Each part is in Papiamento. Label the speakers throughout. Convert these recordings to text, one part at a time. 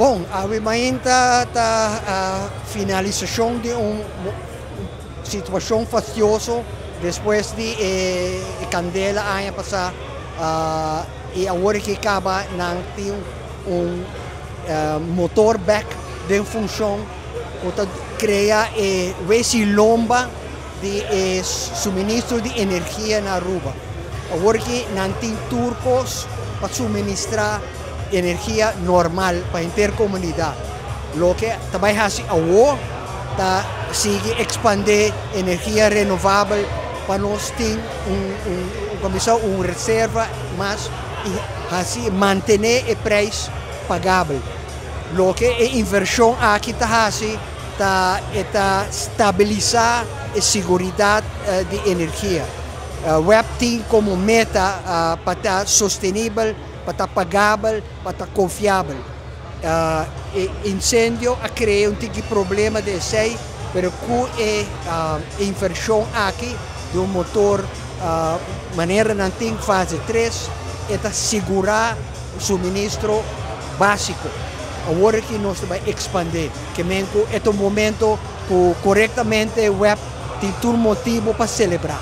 Speaker 1: Bon, awe mainta ta finalisacion di un situacion fastioso despues di e candela aña pasa y awor cu caba nan tin un motor back den funcion cu ta crea e wes'i lomba di e suministro di energia na Aruba. Awor cu nan tin tur cos pa suministra energia normal pa henter comunidad. Loke tambe haci awor ta sigui expande energia renovabel pa nos tin un, un reserva mas y asina mantene e prijs pagabel. Loke e inversion aki ta haci ta stabilisa e seguridad di energia. WEB tin como meta pa ta sostenibel, pa ta pagabel, pa ta confiabel. Incendio a crea un tipo di problema di esey, pero cu e inversion aki di un motor manera nan tin fase 3, ta sigura suministro basico. Awor cu nos ta bay expande, kiermen e un momento cu corectamente WEB tin tur motibo pa celebra.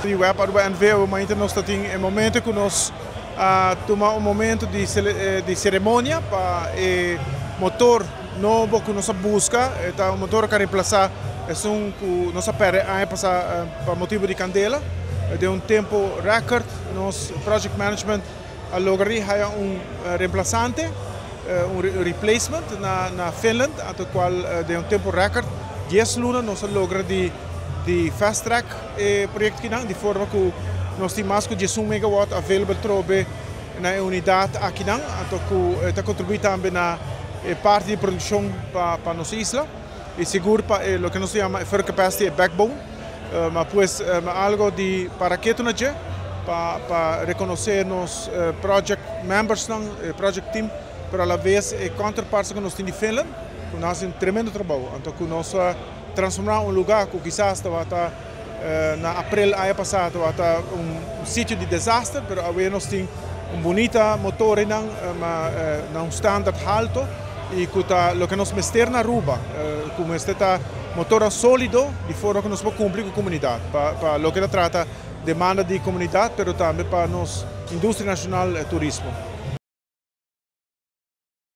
Speaker 2: E WEB Aruba NV, momento nos tin e momento cu nos tuma un momento di ceremonia pa e motor nobo cu nos a busca, ta un motor cu a reemplasa esun cu nos a perde aña pasa pa motibo di candela. Den un tempo record, nos project management a logra un reemplasante, un replacement na Finland, e cual den un tempo record, 10 luna nos a logra di fast track e proyecto aki, di forma cu nos tin mas cu 11 megawatt available trobe na unidad aki, anto cu ta contribui tambe na parti di produccion pa nos isla y sigur pa loke nos ta yama firm capacity e backbone, mas pues algo di para keto na pa reconoce nos project members, project team, pero a la vez e counterparts cu nos tin di Finland, cu nan a haci un tremendo trabou. Anto cu nos transforma un lugar cu kisas tabata na april aña pasa tabata un sitio di desaster, pero awe nos tin un bunita motor na un standard halto y cu ta loke nos mester na Aruba, cu mester ta motor solido di forma cu nos por cumpli cu e comunidad, pa loke ta trata demanda di comunidad, pero tambe pa nos industria nacional, turismo.